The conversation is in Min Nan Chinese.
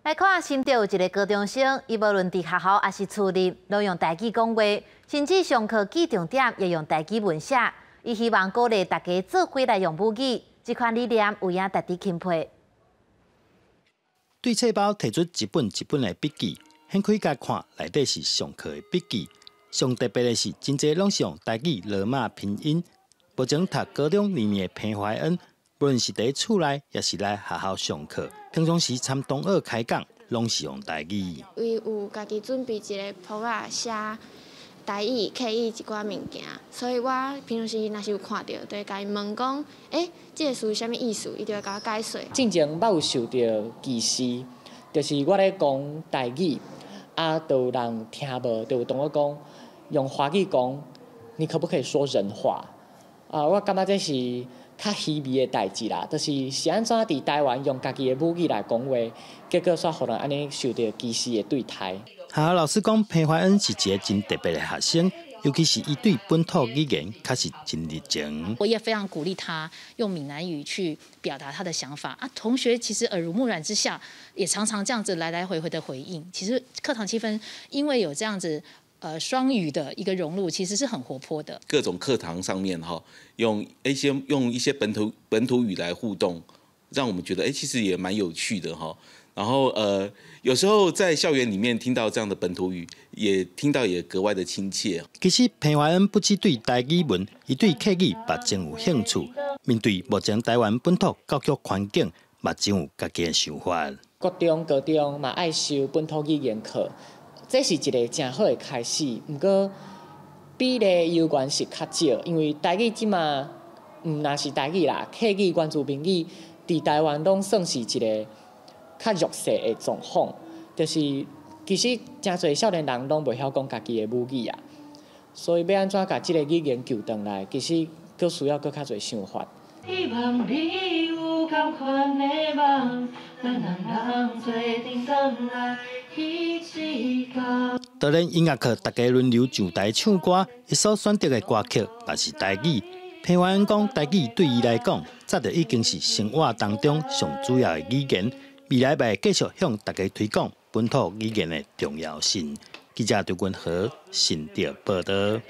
來看新竹有一个高中生，伊無論佇學校抑是厝裡，攏用台語講話，甚至上課記重點也用台語文寫。伊希望鼓勵大家做伙來用母語，這款理念有影值得欽佩。對冊包提出一本一本的筆記，掀開共看，內底是上課的筆記。上特別的是，真濟攏是用台語羅馬拼音。目前讀高中二年的彭懷恩，無論是佇厝內，抑是來學校上課，平常時參同學開講，攏是用台語。伊有家己準備一个簿仔寫台語、客語一寡物件，所以我平常時若是有看著，就會共伊問講：欸，這个詞啥物意思？伊就會共我解說。進前捌有受著歧視，就是我咧講台語，啊，就有人聽無，就有同我講用華語講，你可不可以說人話？啊，我感覺這是較稀微的代誌啦，就是是按怎佇台灣用家己的母語來講話，結果煞予人按呢受著歧視的對待。學校老師講，彭懷恩是一个真特別的學生，尤其是伊對本土語言確實真熱情。我也非常鼓勵他用閩南語去表達他的想法啊。同學其實耳濡目染之下，也常常這樣子來來回回的回應。其實課堂氣氛因為有這樣子雙語的一個融入，其實是很活潑的。各種課堂上面哈，用一些本土語來互動，讓我們覺得其實也蠻有趣的哈。然後有時候在校園裡面聽到這樣的本土語，也聽到也格外的親切。其實彭懷恩不只對台語文，伊對客語嘛真有興趣。面對目前台灣本土教育環境，嘛真有家己的想法。國中、高中嘛愛修本土語言課，這是一个誠好的開始。毋過比例猶原是較少，因為台語這馬毋但是台語啦，客語、原住民語佇台灣攏算是一个較弱勢的狀況，就是其實誠濟少年人攏袂曉講家己的母語啊，所以欲按怎共這个語言救轉來，其實閣需要閣較濟想法。希望你有仝款的夢，咱人人做陣轉來彼一工。當然音樂課，大家輪流上台唱歌，伊所選擇的歌曲嘛是台語。彭懷恩講，台語對伊來講，早就已經是生活當中上主要的語言。未來嘛會繼續向大家推廣本土語言的重要性。記者張君和新竹報導。